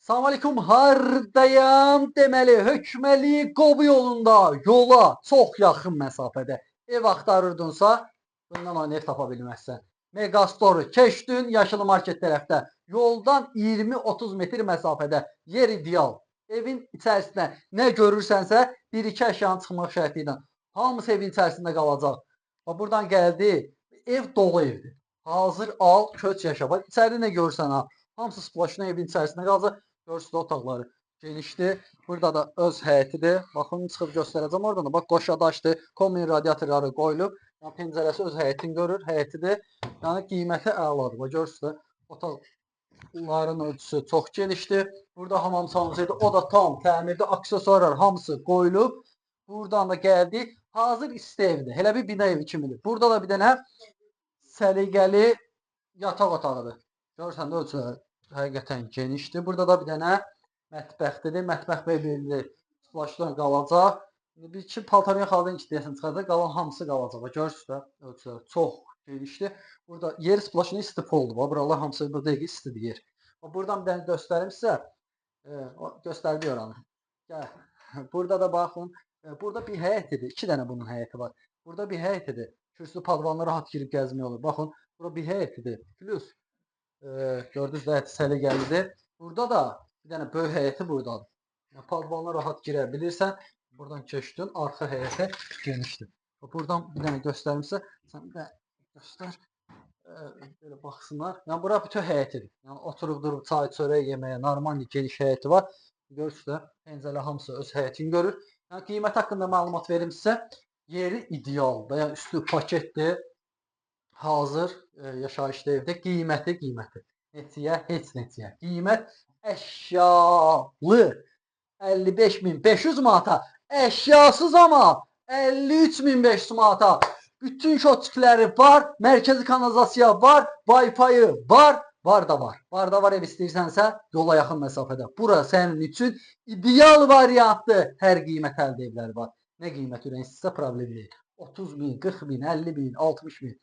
Salam aleyküm, hardayam? Deməli, Hökməli Qobu yolunda, yola çox yaxın məsafədə ev axtarırdınsa, bundan oyun ev tapa bilməzsən. Megastoru keçdin, Yaşılı Market tərəfdə. Yoldan 20-30 metr məsafədə yer ideal. Evin içərisində nə görürsənsə, bir-iki əşyanın çıxmaq şərti ilə. Hamısı evin içərisində qalacaq. Bax, buradan gəldi, ev dolu evdir. Hazır al, köç yaşa. Bax, içəridə nə görürsən ha, hamısı splaşına evin içərisində qalacaq. Görürsünüz otaqları genişdir. Burada da öz həyətidir. Baxın, çıxıb göstərəcəm oradan da. Bax, qoşadaşdır. Komin radiatorları qoyulub. Yəni pəncərəsi öz həyətini görür, həyətidir. Yəni qiyməti əladır. Bax, görürsünüz də otaqların ölçüsü çox genişdir. Burada hamam sanuzelidir. O da tam təmirdə, aksesuarlar hamısı qoyulub. Buradan da gəldi. Hazır isti evdir. Elə bir bina evi kimidir. Burada da bir dənə səliqəli yataq otağıdır. Görürsən də ölçüləri həqiqətən genişdir. Burada da bir dənə mətbəxdir. Mətbəx mebeli splaşdan qalacaq. İndi bir iki paltaryan xaladan ki, deyəsən çıxacaq. Qalan hamısı qalacaq. Bax, görürsünüz də ölçüləri çox genişdir. Burada yer splaşını istifoldur. Bax, buralar hamısı bu dəqiqə istidir yer. Bax, buradan bir dənə göstərim sizə. Göstərdi oranı. Gəl. Burada da baxın. Burada bir həyət idi. İki dənə bunun həyəti var. Burada bir həyət idi. Kürsü padvanına rahat girib gəzmək olur. Baxın, bura bir həyət idi. Plus gördünüz də həyəti səliqəlidir. Burada da bir dənə böyük həyəti buradadır. Yəni, padvanına rahat girə bilirsən. Buradan keçdin, arxa həyətə genişdir. Bax, buradan bir dənə göstərim sizə. Sən bir də göstər. Belə baxsınlar. Yəni bura bütün həyətidir. Yəni oturub durub çay çörək yeməyə normal geniş həyəti var. Görürsünüz də, pəncərə hamısı öz həyətini görür. Yəni qiymət haqqında məlumat verim sizə. Yeri idealdır. Yəni üstü paketdir. Hazır yaşayışlı evdə qiyməti. Neçəyə? Heç neçəyə. Qiymət əşyalı 55.500 manata, əşyasız amma 53.500 manata. Bütün şotçikləri var, mərkəzi kanalizasiya var, Wi-Fi-ı var, var da var. Var da var ev istəyirsənsə yola yaxın məsafədə. Bura sənin üçün ideal variantdır. Hər qiymət əldə evlər var. Nə qiymət ürəyin istəsə problem deyil. 30 min, 40 min, 50 min, 60 min.